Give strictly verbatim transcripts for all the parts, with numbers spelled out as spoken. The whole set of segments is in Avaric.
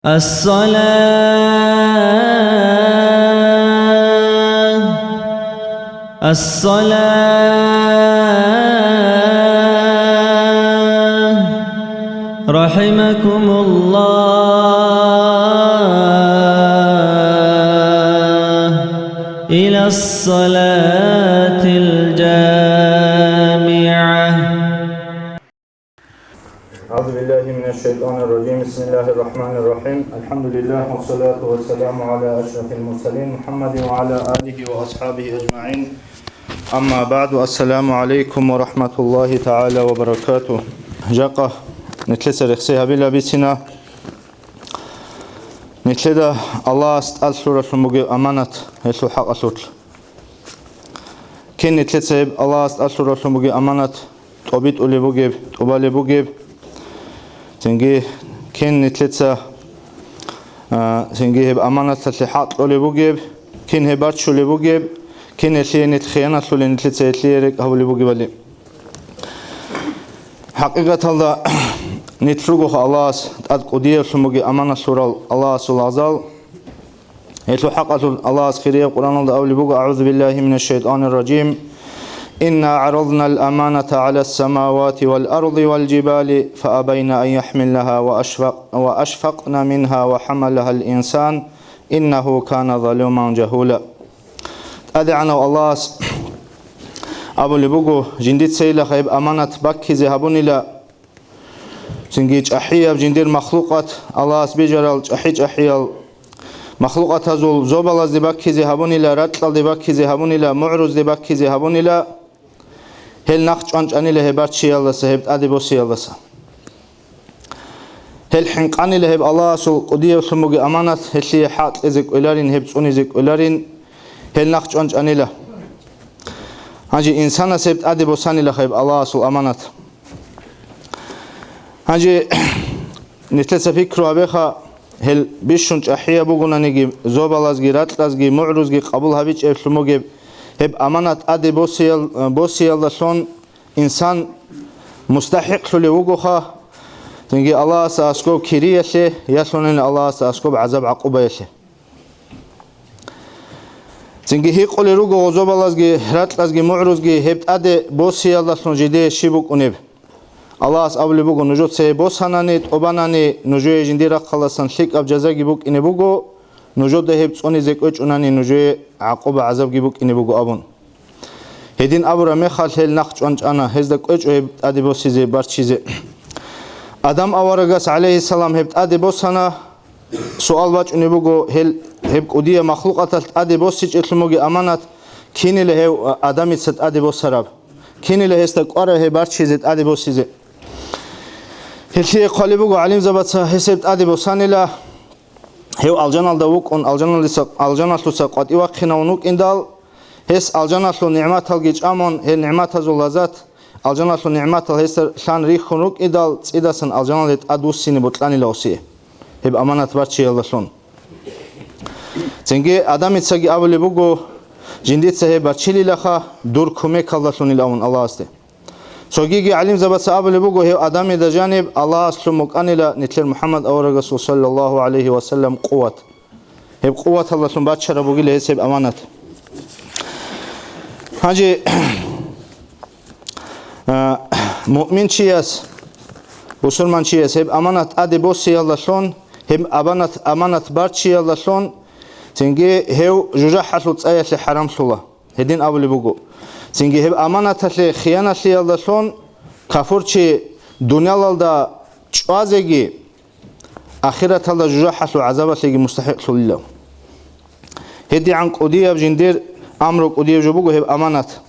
الصلاة، الصلاة، رحمكم الله، إلى الصلاة الجامعة. أعوذ بالله من الشيطان الرجيم. بسم الله الرحمن الرحيم. الحمد لله والصلاة والسلام على أشرف المرسلين محمد وعلى آله وأصحابه أجمعين. أما بعد. السلام عليكم ورحمة الله تعالى وبركاته. Жакъа нилъеца рехсей гьабила бицина. Нилъеда Аллагьас тӀад лъуралъун бугеб аманат, гьелъул хӀакъалъулъ. Кин нилъеца гьеб Аллагьас тӀад лъуралъун бугеб аманат тӀобитӀулеб бугеб, тӀубалеб бугеб? Цинги кин нилъеца, а, цинги гьеб аманаталъе хӀакъ кьолеб бугеб? Кин гьеб барччулеб бугеб? Кин гьелъие нилъ хиянатлъулеб, нилъеца гьелъие рекӀкӀ гьабулеб бугебали? ХӀакъикъаталда, нилъ ругоха Аллагьас тӀад кӀудияблъун бугеб аманат лъурал Аллагьасул лагъзал. Гьелъул хӀакъалъулъ Аллагьас хирияб Къуръаналда абулеб буго: أعوذ بالله من الشيطان الرجيم. إنا عرضنا الأمانة على السماوات والأرض والجبال فأبين أن يحملنها وأشفق-، وأشفقن منها وحملها الإنسان إنه كان ظلوما جهولا. ТӀадегӀанав Аллагьас абулеб буго: жиндицайилаха гьеб аманат баккизе гьабунила, цинги чӀахӀияб жиндир махлукъат, Аллагьас бижарал чӀахӀи-чӀахӀиял махлукъатазул зобалазде баккизе гьабунила, ракьалде баккизе гьабунила, мугӀрузде баккизе гьабунила, гьел нахъ чӀванчӀанила гьеб барччиялдаса, гьеб тӀаде босиялдаса. Гьел хӀинкъанила гьеб Аллагьасул кӀудияблъун бугеб аманат, гьелъие хӀакъ кьезе кӀвеларин, гьеб цӀунизе кӀвеларин, гьел нахъ чӀванчӀанила. Гьанже инсанас гьеб тӀаде босанилаха гьеб Аллагьасул аманат. Гьанже нилъеца пикру гьабеха, гьел бищун чӀахӀияб бугонаниги, зобалазги, ракьазги, мугӀрузги къабул гьабичӀеблъун бугеб гьеб аманат тӀаде босиял-, босиялдалъун инсан мустахӀикълъулев вугоха, цинги Аллагьасда аскӀоб кириялъе, ялъунани Аллагьасда аскӀоб гӀазаб-гӀакъубаялъе. Цинги гьикъулел руго гъозобалазги, ракьазги, мугӀрузги гьеб тӀаде босиялдалъун жидее щиб букӀунеб? Аллагьас абулеб буго: нужеца гьеб босанани, тӀубанани, нужее жиндир рахъалдасан лъикӀаб жазаги букӀине буго, нужеда гьеб цӀунизе кӀвечӀунани, нужее гӀакъуба-гӀазабги букӀине буго абун. Гьедин абураб мехалъ гьел нахъ чӀванчӀана, гьезда кӀвечӀо гьеб тӀаде босизе, барччизе. Адам аварагас, гӀалайгьиссалам, гьеб тӀаде босана. Суал бачӀунеб буго, гьел, гьеб кӀудияб махлукъаталъ тӀаде босичӀелъун бугеб аманат кинила гьев Адамица тӀаде босараб? Кинила гьесда кӀвараб гьеб барччизе, тӀаде босизе? Гьелъие хъвалеб буго гӀалимзабаца, гьес гьеб тӀаде босанила, гьев алжаналда вукӀун, алжаналдаса, алжаналъуса къватӀив вахъинавун вукӀиндал, гьес алжаналъул нигӀматалги чӀамун, гьел нигӀматазул лаззат, алжаналъул нигӀматал гьесда лъан рихьун рукӀидал, цӀидасан алжаналде тӀадвуссине бокьанила гьесие гьеб аманат барччиялдалъун. Цинги Адамицаги абулеб буго, жиндица гьеб барччилилаха дур кумекалдалъунилан Аллагьасде. Цогиги гӀалимзабаца абулеб буго, гьев Адамида жаниб Аллагьас лъун букӀанила нилъер МухӀаммад аварагасул, саллаллагьу гӀалайгьи ва саллам, къуват. Гьеб къуваталдалъун бачараб бугила гьес гьеб аманат. Гьанже, а, муъминчияс, бусурманчияс гьеб аманат тӀаде босиялдалъун, гьеб аманат, аманат барччиялдалъун, цинги гьев жужахӀалъул цӀаялъе хӀарамлъула. Гьедин абулеб буго. Цинги гьеб аманаталъе хиянатлъиялдалъун кафурчи дуниялалда чӀвазеги, ахираталда жужахӀалъул гӀазабалъеги мустахӀикълъулила. ГьедигӀан кӀудияб жиндир амру, кӀудияб жо буго гьеб аманат.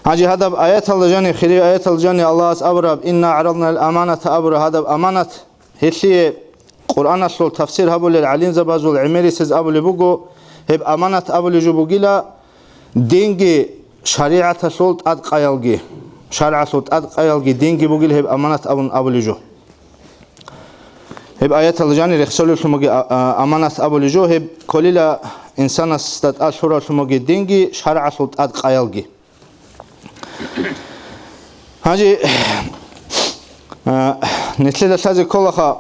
Гьанже гьадаб аяталда жаниб, хирияб аяталда жаниб Аллагьас абураб, «Инна гӀараднал аманата» абураб гьадаб аманат, гьелъие Къуръаналъул тафсир гьабулел гӀалимзабазул гӀемерисез абулеб буго, гьеб аманат абулеб жо бугила, динги шаригӀаталъул тӀадкъаялги, шаргӀалъул тӀадкъаялги динги бугила гьеб аманат абун абулеб жо. Гьеб аяталда жаниб рехсолевлъун бугеб а-, а-, аманат абулеб жо, гьеб кколила инсанасда тӀад лъураллъун бугеб динги шаргӀалъул тӀадкъаялги. Гьанже, а, нилъеда лъазе кколаха,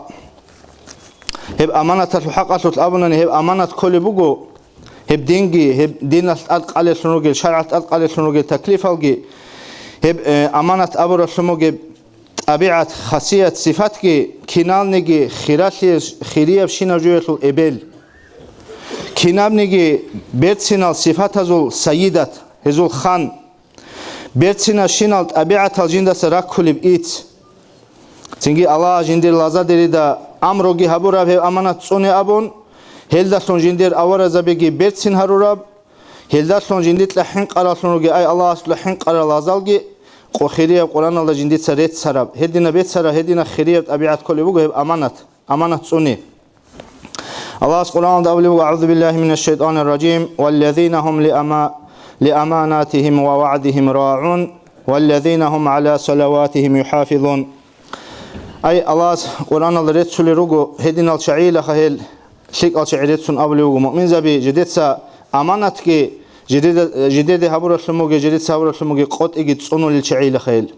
Гьеб аманаталъул хӀакъалъулъ абунани, гьеб аманат кколеб буго, гьеб динги, гьеб диналъ тӀадкъалеллъун ругел, шаргӀалъ тӀадкъалеллъун ругел таклифалги, гьеб, э, аманат абуралъун бугеб тӀабигӀат, хасият, сифатги, киналниги хиралъияб, хириябщинаб жоялъул эбел. Кинабниги берцинал сифатазул сайидат, гьезул хан. Берцинал щинал тӀабигӀатал жиндаса раккулеб ицц. Цинги Аллагьас жиндир лазадерида амруги гьабураб гьеб аманат цӀуне абун, гьелдалъун жиндир аваразабиги берцин гьарураб, гьелдалъун жиндилъа хӀинкъараллъун ругел, ай Аллагьасулъа хӀинкъарал лазалги къо-, хирияб Къуръаналда жиндица реццараб, гьедина бецара, гьедина хирияб тӀабигӀат кколеб буго гьеб аманат, аманат цӀуне. Аллагьас Къуръаналда абулеб буго: «АгӀузу биллагьи минаш шайтӀанир ражим, валлазина гьум лиама-, лиаманатигьим ва вагӀдигьим рагӀун, валлазина гьум гӀала салаватигьим юхӀафизун». Ай, Аллагьас Къуръаналда реццулел руго гьединал чагӀиялъа гьел, лъикӀал чагӀи реццун абулеб буго: муъминзаби, жидеца аманатги, жидеда-, жидеде гьабуралъун бугеб, жидеца гьабуралъун бугеб къотӀиги цӀунулел чагӀиялъа гьел.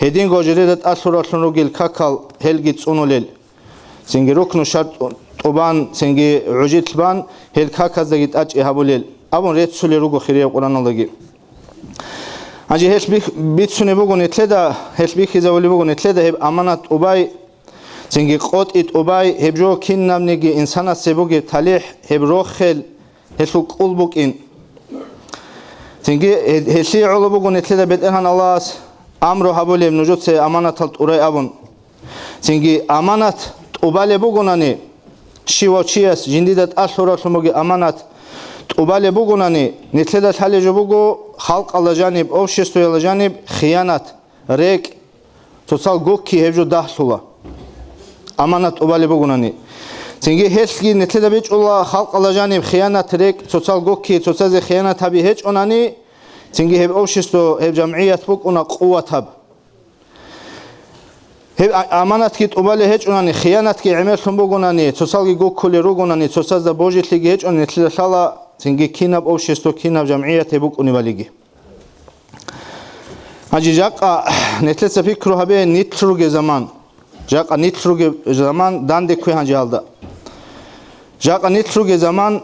Гьединго жидеда тӀалъураллъун ругел какал гьелги цӀунулел. Цинги рукну шартӀ тӀубан, цинги гӀужилъ бан, гьел каказдаги тӀачӀи гьабулел, абун реццулел руго хирияб Къуръаналдаги. Гьанже гьелъ бих-, бицунеб буго нилъеда, гьелъ бихьизабулеб буго нилъеда гьеб аманат тӀубай, цинги къотӀи тӀубай, гьеб жо кинабниги инсанасе бугеб талихӀ, гьеб рохел, гьелъул кӀул букӀин. Цинги гье-, гьелъие гӀоло буго нилъеда БетӀергьан Аллагьас амру гьабулеб нужеца аманатал тӀурай абун. Цинги аманат тӀубалеб бугонани, щивав чияс жиндида тӀалъураллъун бугеб аманат тӀубалеб бугонани, нилъеда лъалеб жо буго халкъалда жаниб, обществоялда жаниб хиянат, рекӀкӀ, цоцал гукки гьеб жо дагьлъула. Аманат тӀубалеб бугонани. Цинги гьелъги нилъеда бичӀчӀула халкъалда жаниб хиянат, рекӀкӀ, цоцал гукки, цоцазе хиянат гьаби гьечӀонани, цинги гьеб общество, гьеб жамгӀият букӀуна къуватаб. Гьеб а-, аманатги тӀубалеб гьечӀонани, хиянатги гӀемерлъун бугонани, цоцалги гуккулел ругонани, цоцазда божилъиги гьечӀони, нилъеда лъала цинги кинаб общество, кинаб жамгӀият гьеб букӀунебалиги. Гьанже жакъа нилъеца пикру гьабе, нилъ ругеб заман. Жакъа нилъ ругеб заман данде ккве гьанже гьалда. Жакъа нилъ ругеб заман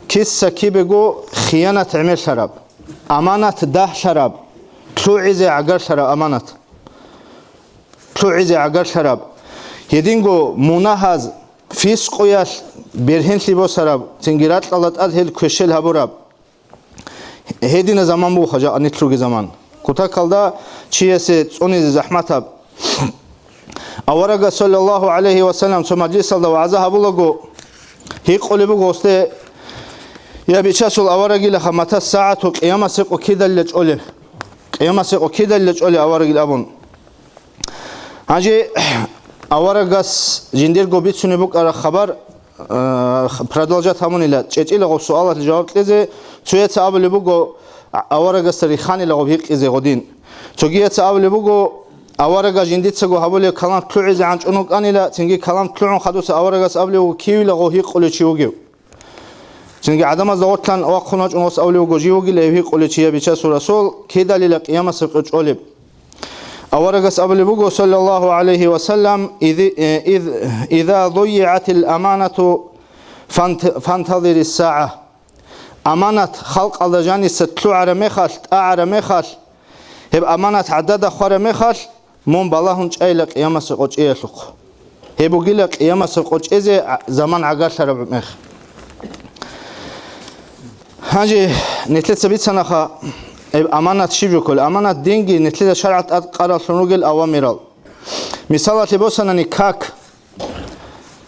киса-кибего хиянат гӀемерлъараб, аманат дагьлъараб, лъугӀизе гӀагарлъараб аманат. ЛъугӀизе гӀагарлъараб. Гьединго мунагьаз, фискъуялъ бергьенлъи босараб, цинги ракьалда тӀад гьел квешел гьабураб. Гьедина заман буго жакъа нилъ ругеб заман. Кутакалда чиясе цӀунизе захӀматаб. Аварагас, саллаллагьу гӀалайгьи ва саллам, цо мажлисалда вагӀза гьабулаго, гьикъулеб буго гьесде: «Я Бичасул аварагилаха, мата сагӀату, къиямасеб къо кидалила чӀолеб? Къиямасеб къо кидалила чӀолеб аварагил?» абун. Гьанже аварагас жиндирго бицунеб букӀараб хабар, э, продолжать гьабунила, чӀечӀила гъоб суалалъе жаваб кьезе, цояца абулеб буго, а-, аварагасда риханила гъоб гьикъизе гъодин. Цогияца абулеб буго, аварагас жиндицаго гьабулеб калам лъугӀизегӀан чӀун вукӀанила, цинги калам лъугӀун хадуса аварагас абулеб буго, кивила гъов гьикъулев чи вугев. Цинги гӀадамазда гъорлъан вахъун вачӀун гъос абулев вуго, жив вугила гьев гьикъулев чи: «Я Бичасул Расул, кидалила къиямасеб къо чӀолеб?» Аварагас абулеб буго, саллаллагьу гӀалайгьи ва саллам: «Изи-, э, из-, иза зуйигӀатил аманату фант-, фантазирис сагӀа». Аманат халкъалда жаниса лъугӀараб мехалъ, тӀагӀараб мехалъ, гьеб аманат гӀадада хвараб мехалъ, мун балагьун чӀайила къиямасеб къо чӀеялъухъ. Гьеб бугила къиямасеб къо чӀезе а-, заман гӀагарлъараб мех. Гьанже нилъеца бицанаха, гьеб аманат щиб жо кколеб? Аманат динги нилъеда шаргӀалъ тӀадкъараллъун ругел авамирал. Мисалалъе босанани, как.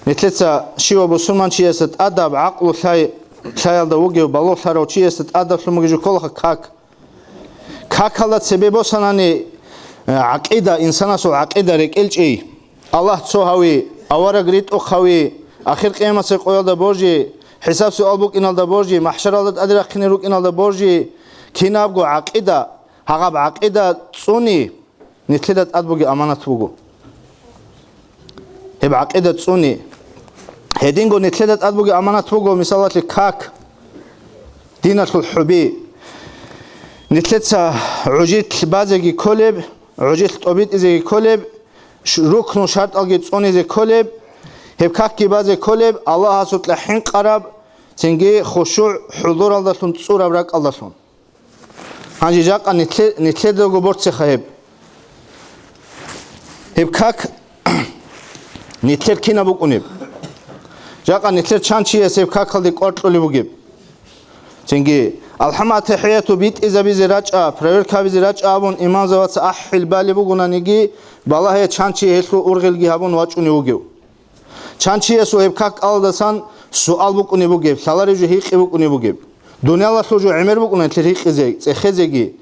Нилъеца щивав бусурманчиясда тӀадаб гӀакълу лъай-, лъаялда вугев, балугълъарав чиясда тӀадаблъун бугеб жо кколаха как. Какалда цебе босанани, э, гӀакъида, инсанасул гӀакъида рекӀелчӀей, Аллагь цо гьави, авараг ритӀухъ гьави, ахир къиямасеб къоялда божи, хӀисаб-суал букӀиналда божи, махӀшаралда тӀаде рахъине рукӀиналда божи, кинабго гӀакъида, гьагъаб гӀакъида цӀуни, нилъеда тӀад бугеб аманат буго. Гьеб гӀакъида цӀуни. Гьединго нилъеда тӀад бугеб аманат буго, мисалалъе, как, диналъул хӀуби. Нилъеца гӀужилъ базеги кколеб, гӀужилъ тӀобитӀизеги кколеб, ш-, рукну шартӀалги цӀунизе кколеб, гьеб какги базе кколеб, Аллагьасукьа хӀинкъараб, цинги хушугӀ хӀузуралдалъун цӀураб ракӀалдалъун. Гьанже жакъа нилъе-, нилъедаго борцеха гьеб. Гьеб как нилъер кинаб букӀунеб? Жакъа нилъер чан чияс гьеб какалде кӀвар кьолеб бугеб? Цинги, алхӀам, атахӀияту битӀизабизе рачӀа, проверка гьабизе рачӀа абун имамзабаца ахӀил балеб бугонаниги, балагье чан чи гьелъул ургъелги гьабун вачӀунев вугев. Чан чиясул гьеб как кӀалдасан суал букӀунеб бугеб, лъалареб жо гьикъи букӀунеб бугеб. Дуниялалъул жо гӀемер букӀуна нилъер гьикъизе, цӀехезеги.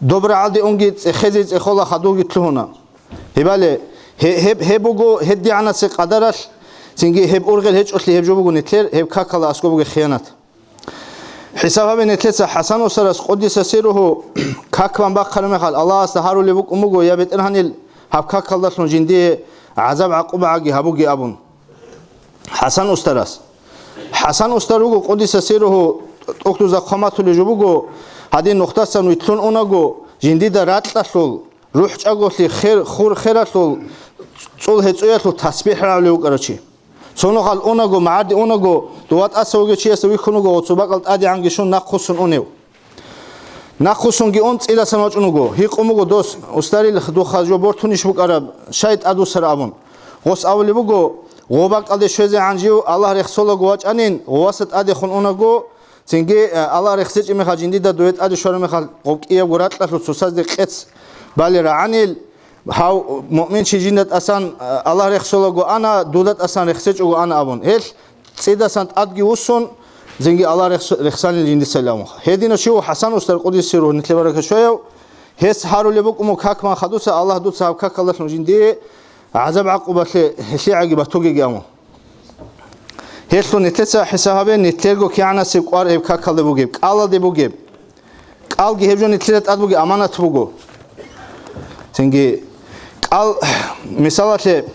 Доб рагӀалде унги цӀехезе цӀехола хадурги лъугьуна. Гьебали, гье-, гьеб, гьеб буго гьедигӀанасе къадаралъ, цинги гьеб ургъел гьечӀолъи гьеб жо буго нилъер гьеб какала аскӀоб бугеб хиянат. ХӀисаб гьабе нилъеца ХӀасан устарас къуддиса сирругьу какбан бахъараб мехалъ Аллагьасда гьарулеб букӀун буго, я БетӀергьанил, гьаб какалдалъун жиндие гӀазаб-гӀакъуба гьабуге абун. ХӀасан устарас. ХӀасан устар руго къуддиса сирругьу, тӀухьдузда хъван батулеб жо буго, гьадин нухдасан вилълъун унаго, жиндида ракьалъул, рухӀчӀаголъи хер, хур хералъул, цӀул гьецӀоялъул тасбихӀ рагӀулев вукӀарав чи. Цо нухалъ унаго, магӀарде унаго, дова тӀаса вугев чиясда вихьун вуго, гъоцо бакӀал тӀадегӀанги щун нахъвуссун унев. Нахъвуссунги ун, цӀидасан вачӀун вуго. Гьикъун буго дос, устарил, духа жо бортунищ букӀараб, щай тӀадвуссараб абун. Гъос абулеб буго, гъо бакӀалде щвезегӀан жив Аллагь рехсолаго вачӀанин, гъоваса тӀадехун унаго, цинги, э, Аллагь рехсечӀеб мехалъ жиндида дове тӀаде щвараб мехалъ гъоб кӀиябго ракьалъул цоцазде къец балел рагӀанил, гьав муъмин чи жинда тӀасан, э, Аллагь рехсолаго ана, дуда тӀасан рехсечӀого ана абун. Гьелъ цӀидасан тӀадги вуссун, цинги Аллагь рехс-, рехсанил жиндицайилан. Гьединав чи вуго ХӀасан устар къуддиса сирругьу, нилъер баракат щваяв, гьес гьарулеб букӀун буго какман хадуса, Аллагь, дуца гьаб какалдалъун жиндие гӀазаб-гӀакъубалъе гьелъигӀаги батугеги абун. Гьелъул нилъеца хӀисаб гьабе, нилъерго кигӀанасеб кӀвар гьеб какалде бугеб, кӀалалде бугеб. КӀалги гьеб жо нилъеда тӀад бугеб аманат буго. Цинги кӀал, мисалалъе,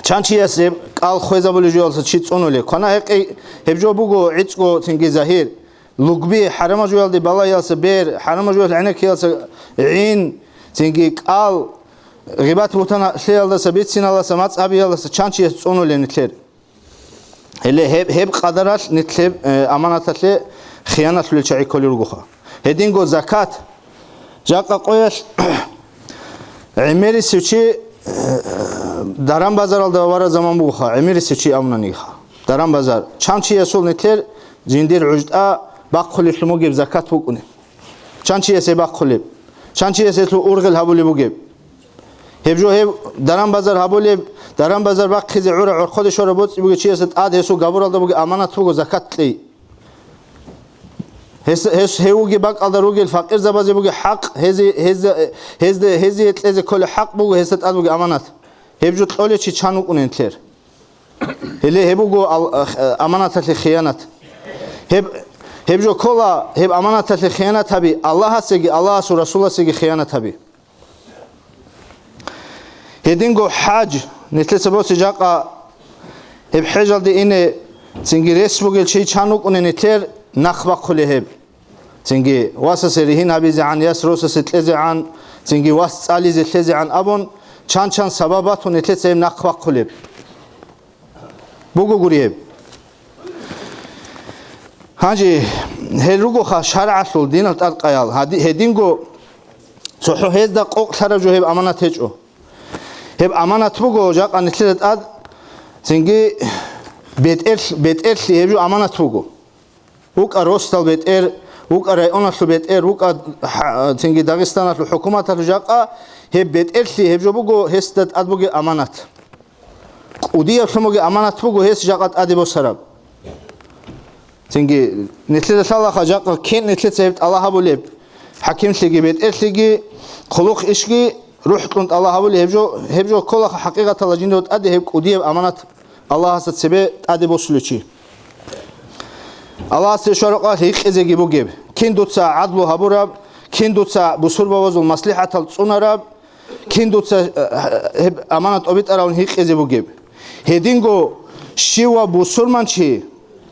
чан чияс гьеб кӀал хвезабулеб жоялдаса чи цӀунулеб. Квана-гьекъей гьеб жо буго гӀицӀго, цинги загьир. Лугби, хӀарамаб жоялде балагьиялдаса бер, хӀарамаб жоялъ гӀенеккиялдаса гӀин, цинги кӀал, гъибат-бугьтан лъеялдаса, бициналдаса, мацӀ гьабиялдаса чан чияс цӀунулеб нилъер. Гьеле гьеб, гьеб къадаралъ нилъ гьеб, э, аманаталъе хиянатлъулел чагӀи кколел ругоха. Гьединго закат. Жакъа къоялъ гӀемерисев чи, э, даран-базаралда вараб заман бугоха, гӀемерисев чи абунаниха. Даран-базар. Чан чиясул нилъер жиндир гӀужтӀа бахъулеблъун бугеб закат букӀунеб. Чан чиясе бахъулеб. Чан чиясе гьелъул ургъел гьабулеб бугеб. Гьеб жо гьеб даран-базар гьабулеб, даран-базар бахъизе гӀура гӀорхъоде щвараб боцӀи бугев чиясда тӀад гьесул габуралда бугеб аманат буго закат кьей. Гьес, гьес, гьев вугеб бакӀалда ругел факъирзабазе бугеб хӀакъ, гьезе, гьезда, гьезда, гьезие кьезе кколеб хӀакъ буго гьесда тӀад бугеб аманат. Гьеб жо кьолев чи чан вукӀунеб нилъер? Гьеле гьеб буго ал-, а, аманаталъе хиянат. Гьеб, гьеб жо ккола, гьеб аманаталъе хиянат гьаби, Аллагьасеги, Аллагьасул Расуласеги хиянат гьаби. Гьединго хӀаж, нилъеца босе жакъа гьеб хӀежалде ине, цинги рес бугел чи чан вукӀунеб нилъер нахъ бахъулеб гьеб. Цинги васасе ригьин гьабизегӀан, яс росасе кьезегӀан, цинги вас цӀализе лъезегӀан абун, чан-чан сабаб батун нилъеца гьеб нахъ бахъулеб. Буго гури гьеб. Гьанже гьел ругоха шаргӀалъул динал тӀадкъаял, гьади-, гьединго цохӀо гьезда къокълъараб жо гьеб аманат гьечӀо. Гьеб аманат буго жакъа нилъеда тӀад, цинги бетӀер-, бетӀерлъи гьеб жо аманат буго. ВукӀа росдал бетӀер, вукӀа районалъул бетӀер, вукӀа хӀа-, цинги Дагъистаналъул хӀукуматалъул жакъа гьеб бетӀерлъи гьеб жо буго гьесда тӀад бугеб аманат. КӀудияблъун бугеб аманат буго гьес жакъа тӀаде босараб. Цинги нилъеда лъалаха жакъа кин нилъеца гьеб тӀалаб гьабулеб, хӀакимлъиги бетӀерлъиги, хъулухъ ишги рухӀ кьун тӀалаб гьабулеб гьеб жо, гьеб жо кколаха хӀакъикъаталда жинда тӀаде гьеб кӀудияб аманат Аллагьасда цебе тӀаде босулев чи. Аллагьасде щвараб къоялъ гьикъизеги бугеб, кин дуца гӀадлу гьабураб, кин дуца бусурбабазул маслихӀатал цӀунараб, кин дуца, э, гьеб аманат тӀобитӀаравун гьикъизе бугеб. Гьединго щивав бусурманчи,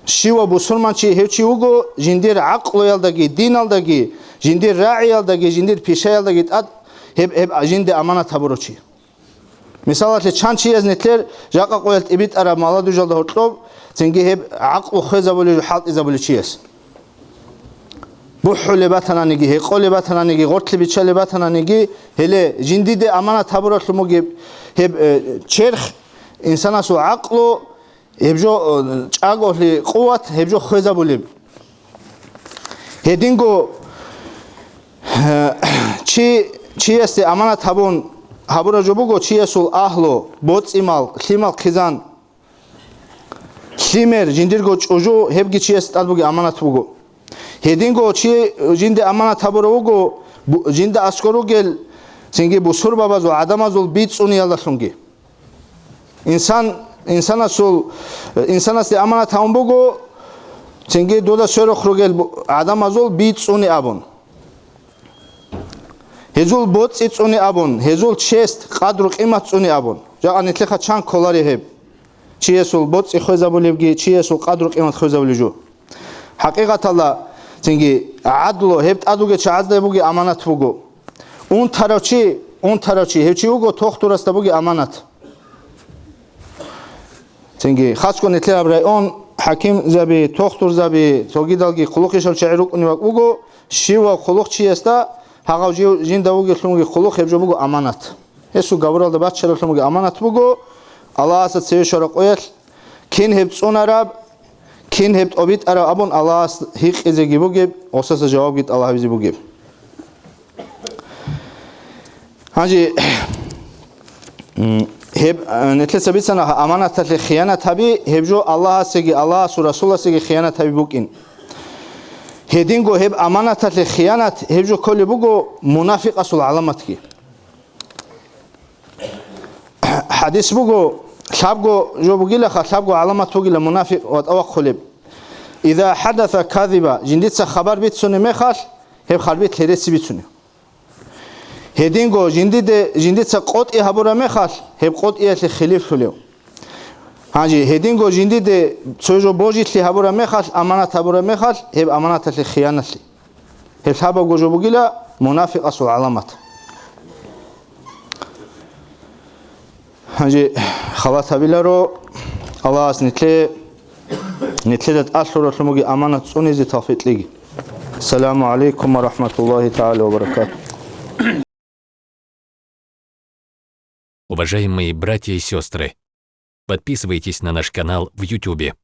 щивав бусурманчи гьев чи вуго, жиндир гӀакълуялдаги, диналдаги, жиндир рагӀиялдаги, жиндир пишаялдаги тӀад гьеб, гьеб жинде аманат гьабурав чи. Мисалалъе, чан чияс нилъер жакъа къоялъ тӀибитӀараб маладужалда гьоркьоб, цинги гьеб гӀакълу хвезабулев, хӀалтӀизабулев чияс. БухӀулеб батананиги, гьекъолеб батананиги, гъортлъи биччалеб батананиги, гьеле жиндиде аманат гьабуралъун бугеб гьеб, э, черх, инсанасул гӀакълу, гьеб жо, э, чӀаголъи къуват, гьеб жо хвезабулеб. Гьединго, э, чи, чиясде аманат гьабун, гьабураб жо буго, чиясул агьлу, боцӀи-мал, лъимал-хъизан, лъимер, жиндирго чӀужу, гьебги чиясде тӀад бугеб аманат буго. Гьединго чи жинде аманат гьабурав вуго, бу-, жинда аскӀор ругел, цинги бусурбабазул, гӀадамазул бицӀцӀуниялдалъунги. Инсан, инсанасул, инсанасде аманат гьабун буго, цинги дуда сверухъ ругел бу-, гӀадамазул бицӀцӀуни абун. Гьезул боцӀи цӀуни абун, гьезул чест, къадру-къимат цӀуни абун. Жакъа нилъехъа чан кколареб гьеб? Чиясул боцӀи хвезабулебги, чиясул къадру-къимат хвезабулеб жо. ХӀакъикъаталда, цинги, гӀадлу, гьеб тӀад вугев чагӀазда бугеб аманат буго. Унтарав чи, унтарав чи, гьев чи вуго тохтурасда бугеб аманат. Цинги, хасго нилъер гьаб район, хӀакимзаби, тохтурзаби, цогидалги хъулухъ ишал чагӀи рукӀунев вуго, щивав хъулухъчиясда, гьагъав жив жинда вугевлъунги хъулухъ гьеб жо буго аманат. Гьесул габуралда баччаралъун бугеб аманат буго, Аллагьасда цеве щвараб къоялъ, кин гьеб цӀунараб, кин гьеб тӀобитӀараб абун Аллагьас гьикъизеги бугеб, гъосаса жавабги тӀалабизе бугеб. Гьанже, м, гьеб, э, нилъеца бицана, аманаталъе хиянат гьаби, гьеб жо Аллагьасеги Аллагьасул Расуласеги хиянат гьаби букӀин. Гьединго гьеб аманаталъе хиянат, гьеб жо кколеб буго мунафикъасул гӀаламатги. ХӀадис буго, лъабго жо бугилаха, лъабго гӀаламат бугила мунафикъ ватӀа вахъулеб. Иза хӀадаса казиба, жиндица хабар бицунеб мехалъ, гьеб хабар лъереси бицунеб. Гьединго жиндиде, жиндица къотӀи гьабураб мехалъ, гьеб къотӀиялъе хилифлъулев. Гьанже гьединго жиндиде цо жо божилъи гьабураб мехалъ, аманат гьабураб мехалъ, гьеб аманаталъе хиянатлъи. Гьеб лъабабго жо бугила мунафикъасул гӀаламат. Гьанже халат гьабиларо, Аллагьас нилъе, нилъеда тӀалъуралъун бугеб аманат цӀунизе тавфикъ кьеги. Ассаламу гӀалайкум ва рахматуллагьи тагӀала ва баракатугь. Уважаемые братья и сестры, подписывайтесь на наш канал в Ютубе.